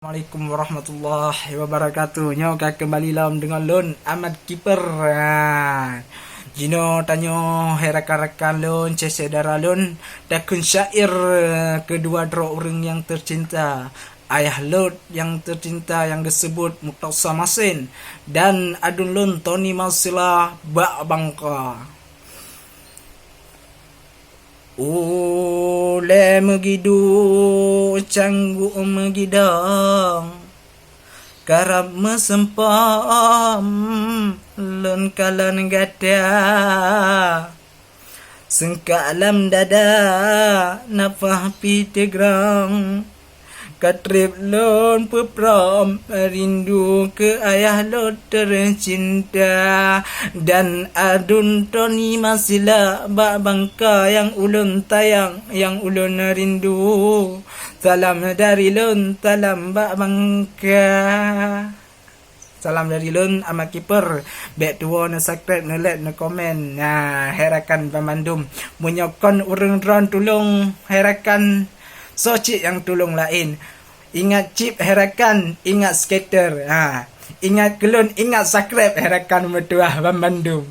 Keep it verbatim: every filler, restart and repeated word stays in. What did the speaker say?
Assalamualaikum warahmatullahi wabarakatuh. Nyoe ka keumbali lom deungon lôn, Ahmad Kiper. Ha. Jinoe tanyoe, hai rakan-rakan lôn, syedara lôn, takheun syair keudua droe ureuëng nyang teucinta, ayah lôn nyang teucinta nyang geuseubut Murtasa Masin, dan aduen lôn Tony Masila bak Bangka. Ulée meugidu, cangguek meugidong, karab meuseumpom lôn kalon gata. Seungkak lam dada, nafah pih teugrong. Ka treb lôn peuprôm, rindu keu ayah lôn teucinta. Dan aduen Tony Masila bak Bangka nyang ulôn sayang, nyang ulôn rindu. Salam dari lôn, salam bak Bangka. Salam dari lôn, Ahmad Kiper. Bék tuwoe neusubscribe, neulike, neukomen. Nah, hai rakan banmandum, meunyoe kon ureuëng droen tulông hai rakan, soe cit nyang tulông laén. Ingat chip hai rakan, ingat scatter. Ha. Ingat keu lôn, ingat subscribe hai rakan meutuwah banmandum.